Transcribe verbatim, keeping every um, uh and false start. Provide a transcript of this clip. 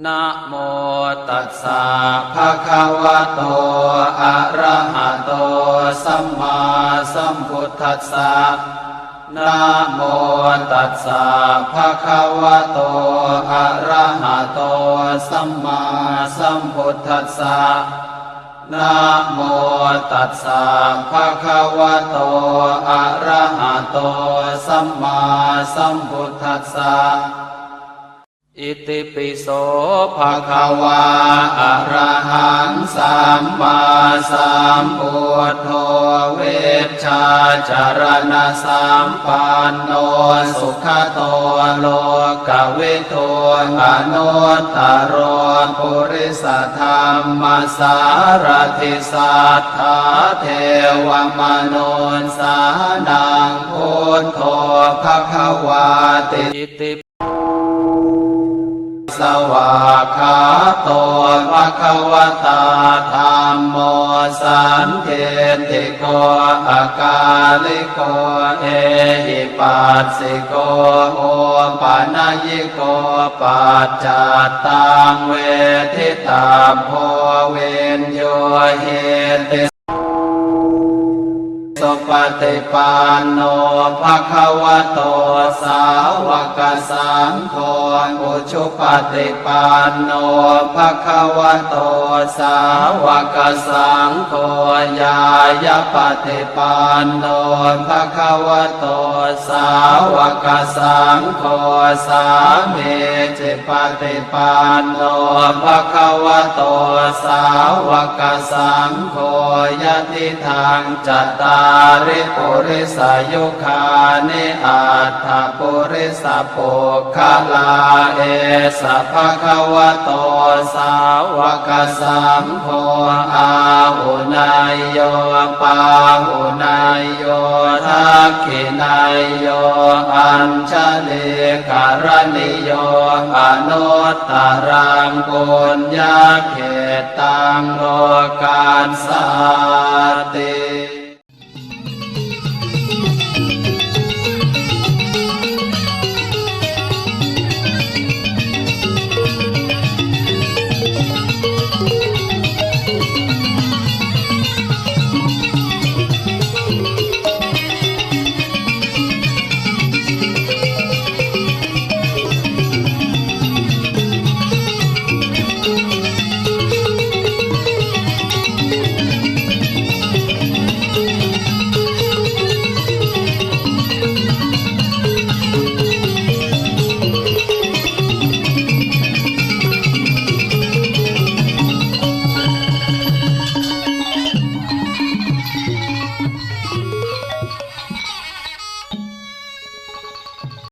Namo tassa bhagavato arahato sammāsambuddhassa. Namo tassa bhagavato arahato sammāsambuddhassa. Namo tassa bhagavato arahato sammāsambuddhassa. Itipi so bhagavā arahaṃ sammāsambuddho vijjācaraṇasampanno sugato lokavidū anuttaro purisadammasārathi satthā devamanussānaṃ buddho bhagavāti. Iti svākkhāto bhagavatā dhammo sandiṭṭhiko akāliko ehipassiko opanayiko paccattaṃ veditabbo viññūhīti. Supaṭipanno bhagavato sāvakasaṅgho, ujupaṭipanno bhagavato sāvakasaṅgho, ñāyapaṭipanno bhagavato sāvakasaṅgho, sāmīci paṭipanno bhagavato sāvakasaṅgho, yadidaṃ cattāri purisayugāni aṭṭha purisapuggalā, esa bhagavato sāvakasaṅgho, āhuneyyo pāhuneyyo dakkhiṇeyyo añjalikaraṇīyo anuttaraṃ puññakkhettaṃ lokassāti.